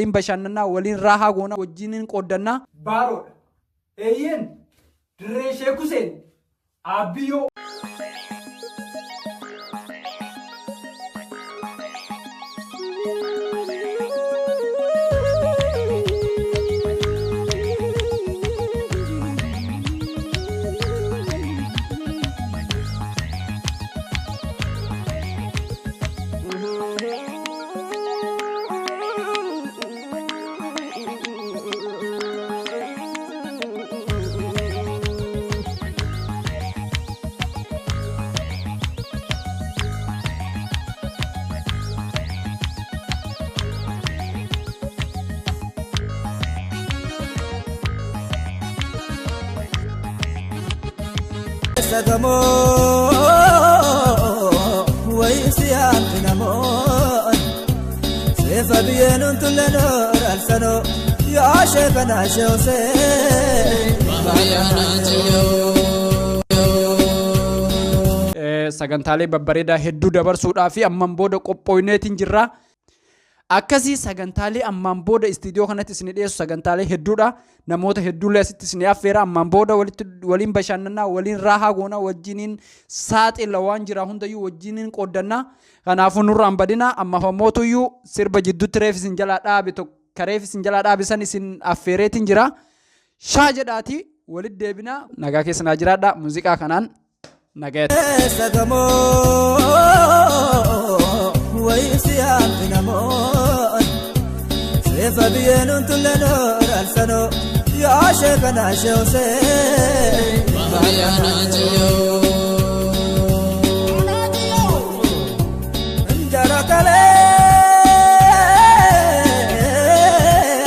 Waliin bashannanaa, waliin raahaa goona, wajjiniin qooddannaa. Baaroodha. Eeyyeen dirree Sheek Huseen Aabbiyyoo. Sagamoo wayii namoon seefa biyyeenuun tullanoo raalsanoo yaa sheekanaa sheeosee. Sagantaalee babbareedaa hedduu dabarsuudhaa fi ammaan booda qophooyneetiin jirra. Akkasii sagantaalee ammaan booda istiidiyoo kanatti isin dhiyeessu sagantaalee hedduudha. Namoota hedduullee asitti isin affeera. Ammaan booda walitti waliin bashannanaa, waliin raahaa goona, wajjiniin saaxila waan jira hundayyuu wajjiniin qooddannaa. Kanaafuu nurraan badina. Ammaaf ammootuyyuu sirba jidduutti reef isin jalaa dhaabe tokko kareef isin jalaa dhaabe san isin affeereetiin jira. Shaa jedhaati walitti deebina. Nagaa keessa naa jiraadha. Muuziqaa kanaan nagayatti. Sagamoo wayii siyaamti namoon seefa biyyeenuun tullanoo raalsanoo yaa sheekanaa sheeosee. Jara kalee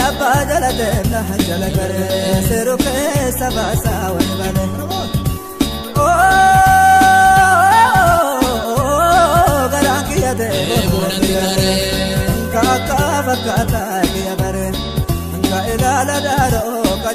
abbaa jala deemna jala garee seeruu keessa baasaa wal malee. Garaan kiyya ta'e kakka fakkaataa kiyya bare ka ilaala daaroo ka.